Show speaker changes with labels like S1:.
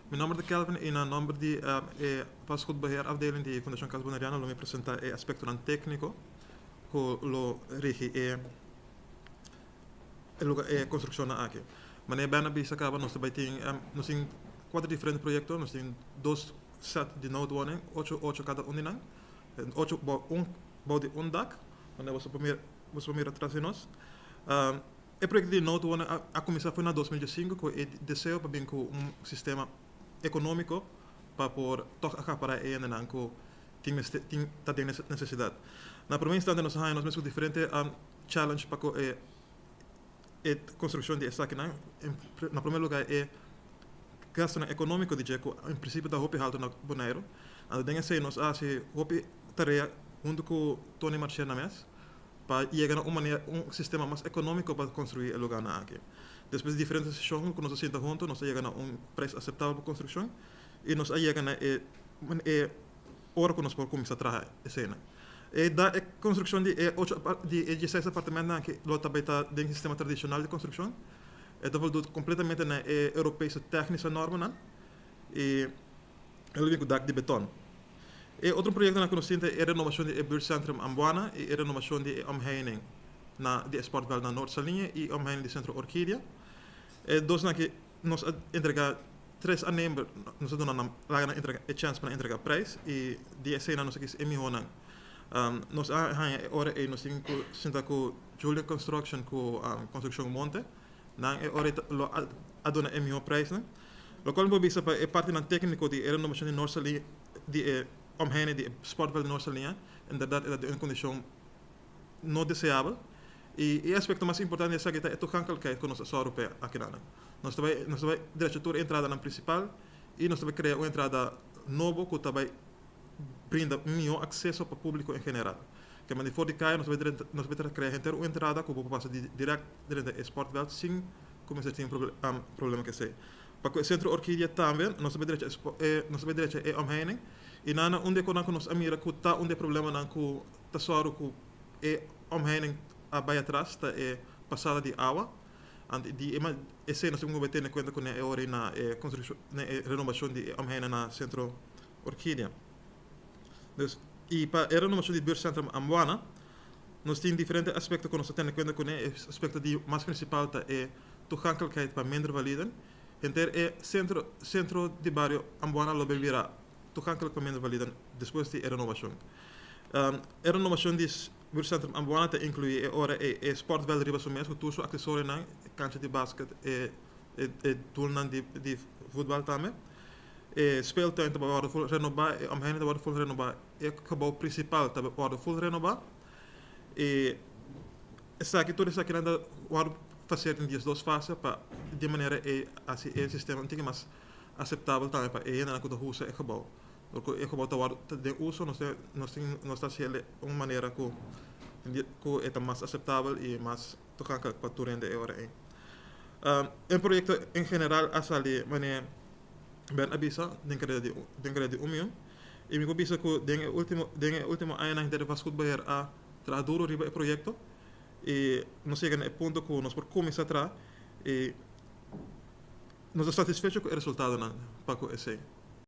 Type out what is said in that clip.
S1: Mi nòmber ta Kelvin i na nòmber di e vastgoedbeheer afdeling di Fundashon Cas Boneriano lo mi presentá e aspektonan tékniko ku lo rigi e e konstrukshonnan aki. Manera Ben a bisa kaba nos ta bai tin nos tin kuater diferente proyekto, nos tin dos sèt di noodwoning, ocho ocho kada un di nan, ocho bou un bou di un dak, manera boso por mira boso por mira tras di nos. E proyekto di noodwoning a kuminsá for na 2005 ku e deseo pa bin ku un sistema ekonómiko pa por tòg akapará e hendenan ku tin mester tin ta den nesesidat. Na promé instante nos a haña nos mes ku diferente challenge pa ku e e konstrukshon di esakinan. Na promé lugá e gastunan ekonómiko di dje ku en prinsipio ta hopi haltu na Boneiru. Anto den esei nos a hasi hopi tarea huntu ku Tony Marchena mes pa yega na un manera, un sistema mas ekonómiko pa konstruí e lugánan aki. Despues di diferente seshon ku nos a sinta huntu nos a yega na un preis aseptabel pa konstrukshon i nos a yega na e e ora ku nos por kuminsá traha eseinan. E da e konstrukshon di e ocho di e dieseis apartementonan aki lo ta bai ta den sistema tradishonal di konstrukshon. E ta voldut kompletamente na e Europese tèknische normanan i e lo bin ku dak di beton. E otro proyektonan ku nos tin ta e renovashon di e buurtcentrum Ambuana i e renovashon di e omheining na di e sportveld na Noord Saliña i omheining di Sentro Orkidia. E dosnan aki nos a entregá tres aannemer, nos a duna nan laga nan entrega e chèns pa nan entregá prijs i di eseinan nos a kis e mihónan. Nos a haña e ora ei nos tin ku sinta ku Julian Construction ku Construcción Monte. Nan e ora ei lo a duna e mihó prijsnan. Lokual mi por bisa pa e partinan tékniko di e renovashon di Noord Saliña di e omheining di e sportveld di Noord Saliña, inderdat e ta den un kondishon no deseabel. I e aspekto mas importante di esaki ta e toegankelijkheid ku nos a sòru pa akinanan. Nos ta bai nos ta bai drecha tur e entradanan prinsipal i nos ta bai krea un entrada nobo ku ta bai brinda un mihó akseso pa públiko en general. Kema di for di kaya nos ta bai drenta nos ta bai trata krea henter un entrada ku bo por pasa di dirèkt drenta e sportveld sin ku mester tin problema ku esei. Pa ku e Sentro Orkidia tambe nos ta bai drecha e nos ta bai drecha e omheining i nan na un di e konan ku nos a mira ku ta un di e problemanan ku ta sòru ku e omheining a bai atras ta e pasada di awa. Anto di e esei nos tin ku bai tene kuenta kuné e ora ei na e konstrukshon na e renovashon di e omheining na Sentro Orkidia. Dus i pa e renovashon di Buurtcentrum Ambuana nos tin diferente aspekto ku nos ta tene kuenta kuné. E aspekto di mas prinsipal ta e toegankelijkheid pa minder validen. Henter e sentro sentro di bario Ambuana lo bay bira toegankelijk pa minder validen despues di e renovashon. E renovashon di buurtcentrum Ambuana ta inkluí e ora ei e sportveld riba su mes ku tur su aksesorionan, e kancha di basket, e e doelnan di di voetbal tambe. E speeltuin ta wòrdu ful renobá, e omheining ta wòrdu ful renobá, e gebou prinsipal ta wòrdu ful renobá. E esaki tur esakinan ta wòrdu faser den diesdos fase pa di e manera ei hasi e sistema un tiki mas aseptabel tambe pa e hendenan ku ta usa e gebou. Dor ku e gebou ta wòrdu ta den uso nos tin nos tin nos ta hasi el un manera ku ku e ta mas aseptabel i mas toegankelijk pa tur hende e ora ei. E proyekto en general a sali manera Ben a bisa den kareda di den kareda di un mion i mi por bisa ku den e ultimo den e ultimo añanan henter di vastgoedbeheer a traha duro riba e proyekto i nos yega na e punto ku nos por kuminsá traha i nos ta satisfecho ku e resultadonan pa ku esei.